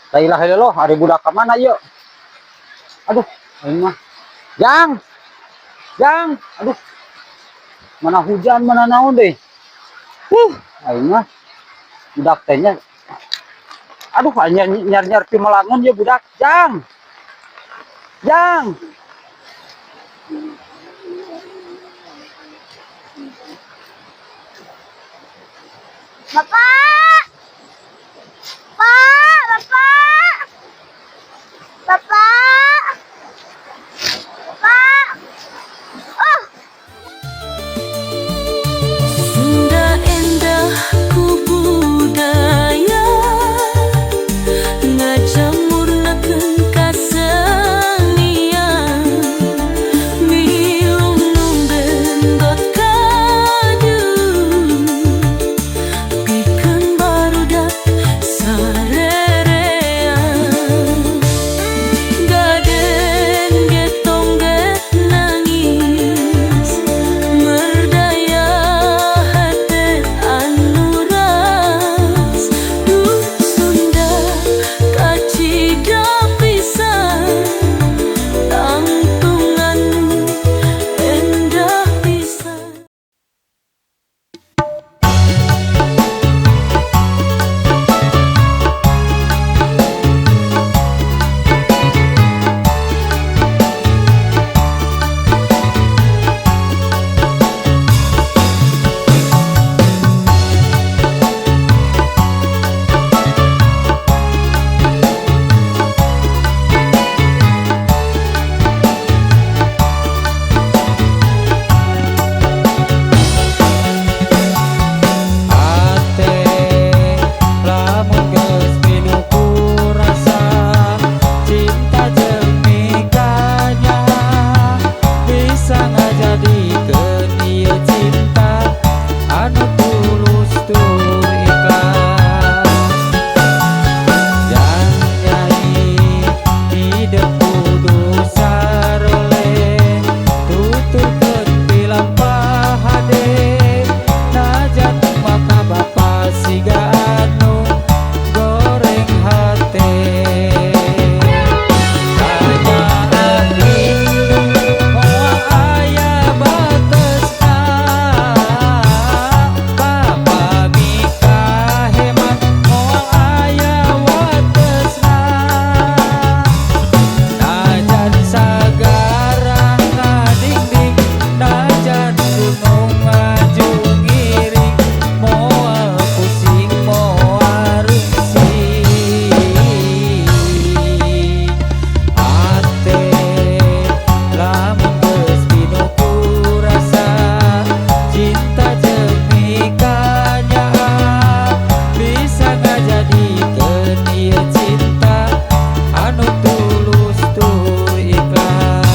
La ilaha illallah, ari budak ka mana ieu? Aduh, aing mah. Jang. Jang, aduh. Mana hujan, mana naon deh. Aing mah. Budak teh nya. Aduh, aing nyar-nyar pimelangan ya budak. Jang. Jang. Bapak! Pak, Bapak! Bapak! Pak! Oh! Sunda endah ku budaya, ngajamurnakeun kasenian, milu nu nggentot kadu pikeun barudak sarerea. Gaden ge tong nangis, merdaya hate anu ras. Duh Sunda, kacida pisan, tangtungan endah pisan. Ate lamun geus pinuh ku rasa cinta jeung mikanyaah, bisa ngajadikeun ieu cinta anu tulus tur ikhlas. Jang Nyai, hidep kudu saroleh, tuturkeun pilampah hade, najan maka bapa siga anu goreng hate. Kanyaah rindu moal aya batesna, bapa mikahemat moal aya watesna, najan sagara ngadingding, najan gunung maju ngiring, moal pusing moal rungsing. Ate lamun geus pinuh ku rasa cinta jeung mikanyaah, bisa ngajadikeun ieu cinta anu tulus tur ikhlas.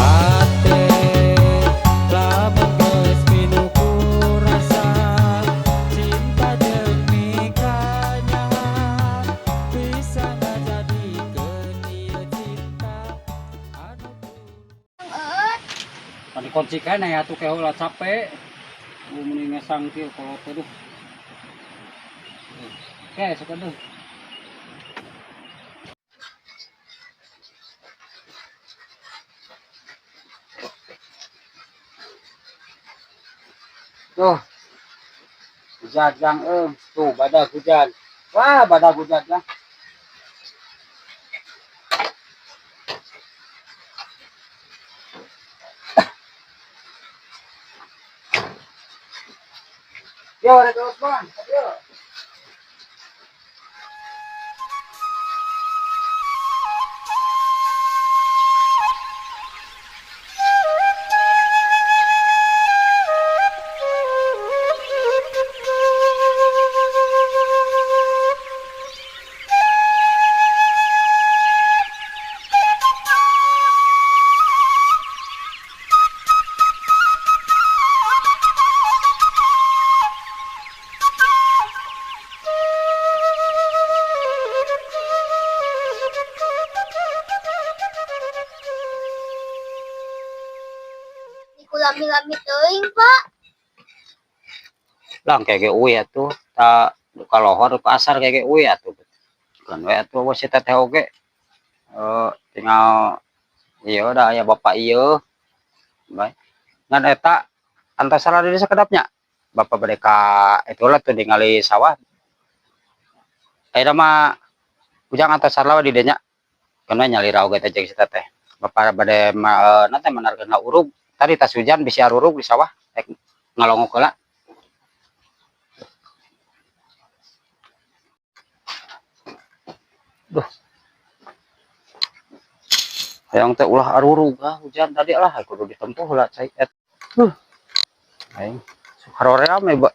Ate lamun geus pinuh ku rasa cinta jeung mikanyaah, bisa ngajadikeun ieu cinta anu tulus. Tadi kunci kene atuh ke heula, capek. Lu mending ngesang kieu kolot, aduh. Oke, sok aduh. Tuh. Hujan jang euy. Tuh badak hujan. Wah, badak hujan jang. Yo, rek Osman. Yo. lami-lami teuing, Pak. Lang kayak ge atuh ta ka lohor ka asar kayak ge atuh. Kan we atuh euweuh si teteh oge. Eh, tinggal ieu da aya bapak ieu. Bae. Ngan eta antasara di sakedapnya. Bapak bade ka itulah tuh ningali sawah. Ayeuna mah Ujang antasarla we di dinya. Keun we nyalira oge teh jeung si teteh. Bapak bade ma, nanti menarkeun urug. Tadi tas hujan bisi arurug di sawah. Rek ngalongok heula. Duh. Hayang teh ulah arurug ah hujan tadi lah kudu ditempuh lah cai et. Huh. Aing haroream we ba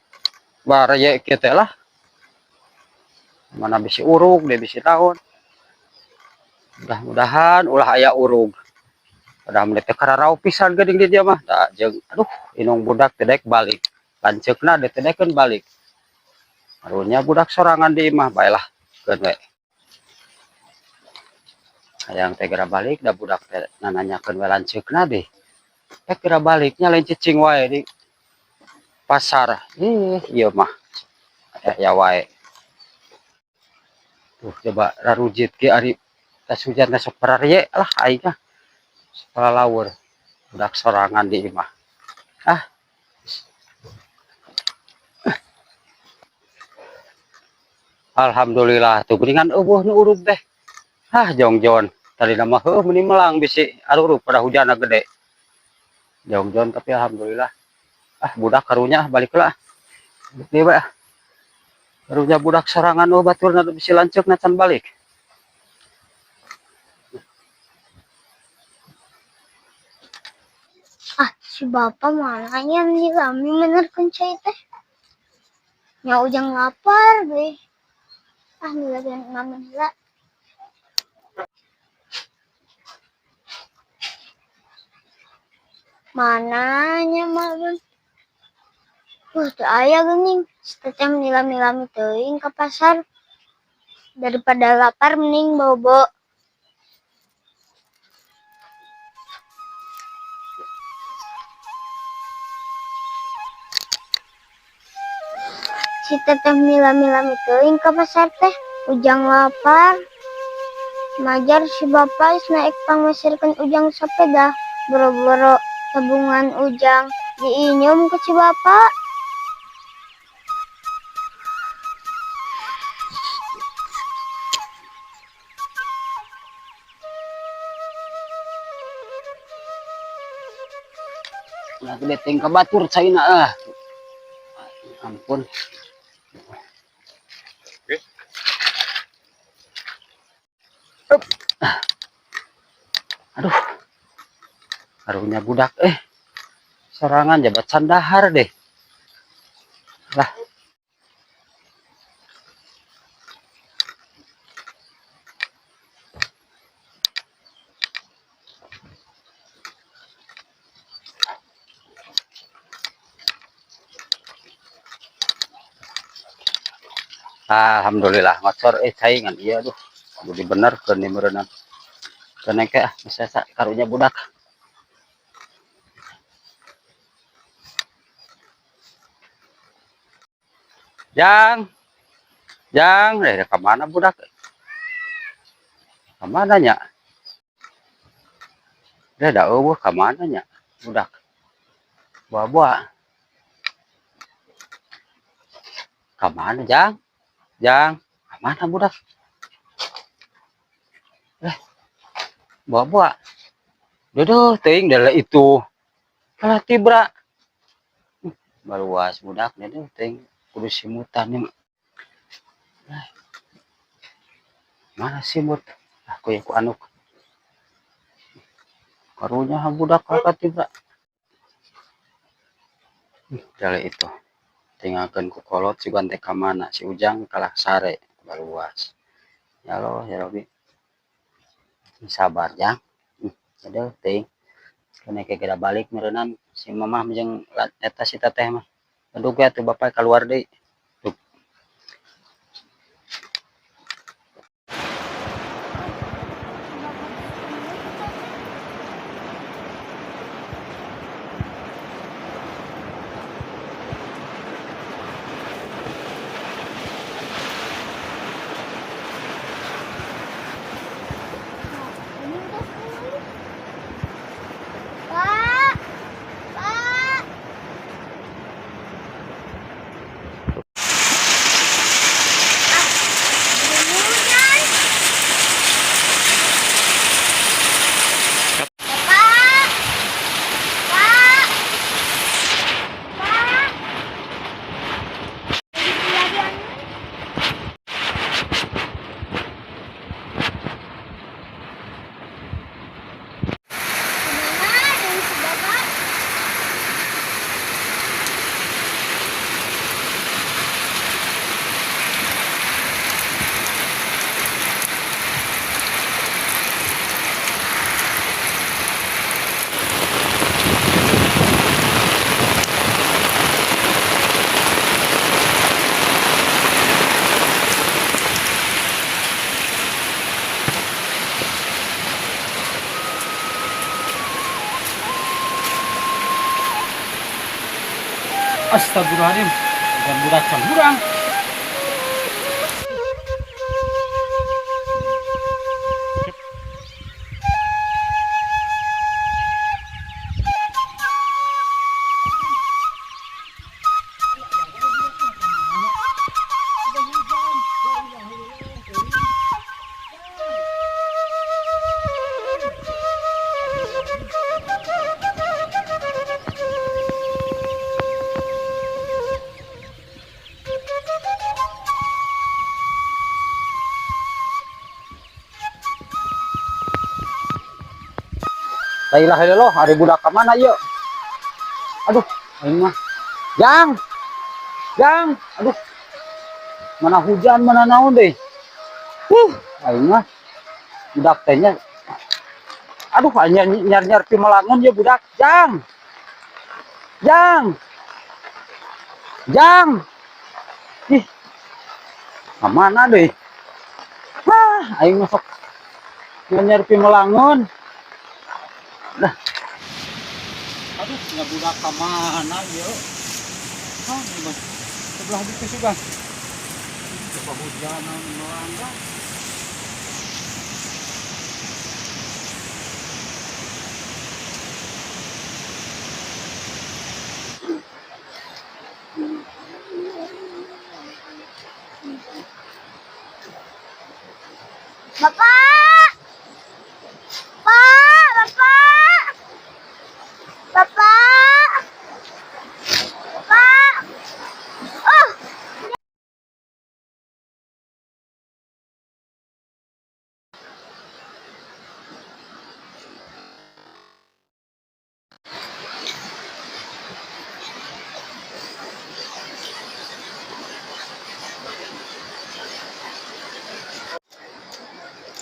baraya kieu teh lah. Mana bisi urug deui bisi naon. Mudah-mudahan ulah aya urug. Padahal mah teh kararau pisan geuning di dieu mah. Da jeung aduh inung budak teh daek balik. Lanceukna teh daekeun balik. Karunya budak sorangan di imah bae lah keun we. Hayang teh geura balik da budak teh nananyakeun we lanceukna deh. Teh geura baliknya lain cicing wae di pasar. Ih, ieu mah. Aya wae. Tuh coba rarujit ge ari tas hujan teh sok pararye lah aing mah. Salalawur budak sorangan di imah. Ah. Alhamdulillah tuh geuningan eueuh nu urug teh. Ah jongjon tadi mah heueuh meuni melang bisi arurug pada hujanna gede. Jongjon tapi alhamdulillah. Ah budak karunya balik heula ah. Balik deui bae ah. Karunya budak sorangan eueuh baturna bisi lanceukna can balik. Ah, si bapak mana nya nih lami menerkeun cai teh. Nya Ujang lapar deh. Ah, nilai ngamen heula. Mananya mah teu aya geuning. Si teteh meni lami-lami teuing ka pasar. Daripada lapar mending bobo. Si teteh meni lami-lami teuing ka pasar teh. Ujang lapar. Majar si bapak geus naek pangmeserkeun Ujang sapeda. Boro-boro tabungan Ujang diinyum ku si bapak. Ulah gede teuing ka batur caina ah. Ampun. Up. Aduh. Karunya budak sorangan jabat sandahar deh. Lah. Alhamdulillah ngocor cai ngan ieu aduh. Kudu dibenerkeun ieu meureunna. Keun engke ah bisa karunya budak. Jang. Jang, ka mana budak? Ka mana nya? Da eueuh ka mana nya budak? Buah-buah. Ka mana Jang? Jang, ka mana budak? Buah-buah. Duduh, teuing dah itu. Kalah tibra. Baruas budak duduh teuing kudu simutan nih. Mana simut? Aku ya ku anuk. Karunya budak kalah tibra. Dah itu. Tinggalkeun ku kolot si gante ka mana si Ujang kalah sare baruas. Ya Allah ya Rabbi. Sabar Jang. Aduh teuing. Keun ke geura balik meureunnan si mamah jeung eta si teteh mah. Aduh ge atuh bapak keluar deui. Tuh. Astagfirullahaladzim. Bukan budak can hurang. La ilaha illallah, ari budak ka mana ieu? Aduh, aing mah. Jang. Jang, aduh. Mana hujan, mana naon deh. Aing mah. Budak teh nya. Aduh, aing nyar-nyar pimelangun ya budak. Jang. Jang. Jang. Ih. Ka mana deh? Hah, aing mah sok nyar pimelangun. Dah. Aduh, nya budak ka mana ieu? Hah, ini mah sebelah ditu sugan. Coba hujan melanda. Bapak! Pak, Bapak! Bapak! Pak! Oh!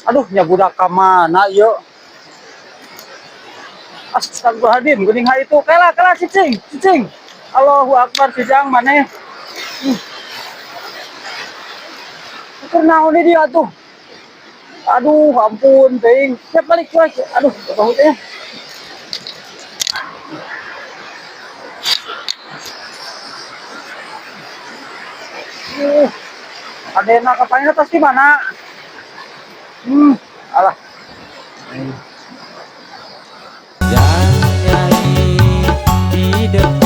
Aduh, nya budak ka mana ieu? Astagfirullahaladzim, geuning ha itu. Kela, kela, cicing, cicing. Allahu Akbar, si Jang maneh. Keur naon dia tuh? Aduh, ampun, teuing. Siap balik lagi. Aduh, bahu teh. Adena kapalnya atas di mana? Alah. Jang nyai di depan.